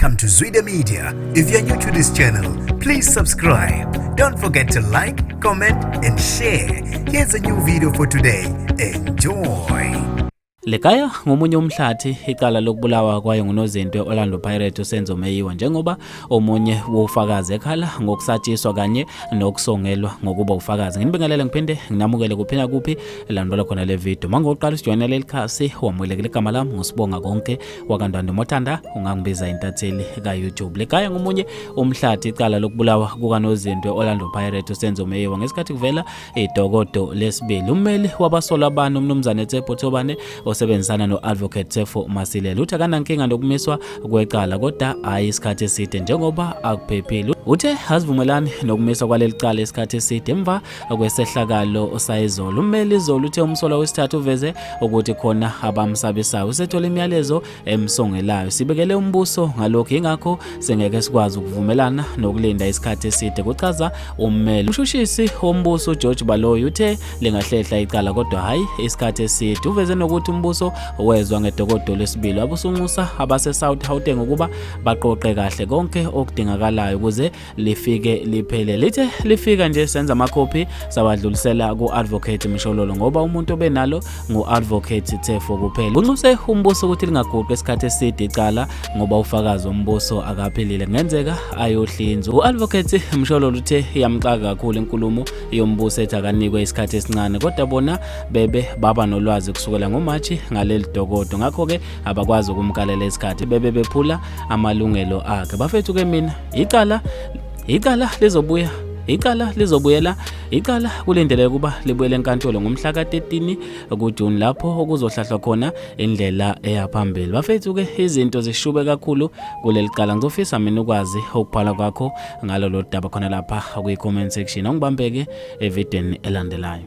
Welcome to Zwida Media. If you're new to this channel, please subscribe. Don't forget to like, comment, and share. Here's a new video for today. Enjoy. Ligaya ngomunye umhlathi icala lokubulawa kwayo ngunozinto we-Orlando Pirates uSenzo Meyiwa njengoba omunye wofakazi ekhala ngokusatshiswa kanye nokusongelwa ngokuba ufakazi. Nginibingelele ngiphinde nginamukele kuphina kuphi landwela khona le video. Mangoqala usijoyina leli khasi wamukelekile, igama lami nguSibonga Konke wakaNdwandwe, mothanda ungangibiza intatheli ka-YouTube. Ligaya ngomunye umhlathi icala lokubulawa kukanozinto we-Orlando Pirates uSenzo Meyiwa ngesikhathi kuvela idokodo lesibili. Ummeli wabasolwa abane, uMnumzane Tshepo Thobane, osebenzisana no-Advocate Tefo Masilela, uthi akanankinga nokumiswa kwecala kodwa hhayi isikhathi eside njengoba akuphephile. Uthe azivumelani nokumiswa kwaleli cala isikhathi eside emva kwesehlakalo sayizolo. Ummeli izolo uthe umsolwa wesithathu uveze ukuthi khona abamsabisayo, usethola imiyalezo emsongelayo. Sibekele umbuso ngalokhu, ingakho singeke sikwazi ukuvumelana nokulinda isikhathi eside, kuchaza ummeli. Umshushisi wombuso uGeorge Baloyi uthe lingahlehla icala kodwa hhayi isikhathi eside. Uveze nokuthi umbuso wezwa ngedokodo lesibili wabusunxusa abase-South Gauteng ukuba baqoqe kahle konke okudingakalayo ukuze lifike liphele. Lithe lifika nje senza amakhophi sawadlulisela ku-Advocate Mshololo ngoba umuntu obenalo ngu-Advocate Tefo kuphela. Unxuse umbuso ukuthi lingaguqi isikhathi eside icala ngoba ufakazi wombuso akaphilile, kungenzeka ayohlinzwa. U-Advocate Mshololo uthe iyamxaka kakhulu inkulumo yombuso ethi akanikwe isikhathi esincane, kodwa bona bebe baba nolwazi kusukela ngoMashi ngaleli dokodo, ngakho-ke abakwazi ukumkalela isikhathi bebe bephula amalungelo akhe. Bafethu ke mina icala lizobuya, icala lizobuyela, icala kulindeleke ukuba libuyele enkantolo ngomhla ka-13 kuJuni lapho okuzohlahlwa khona indlela eya phambili. Bafethu ke izinto zishube kakhulu kuleli cala. Ngizofisa mina ukwazi ukubhala kwakho ngalolu daba khona lapha kwi-comment section. Ongibambeke evidweni elandelayo.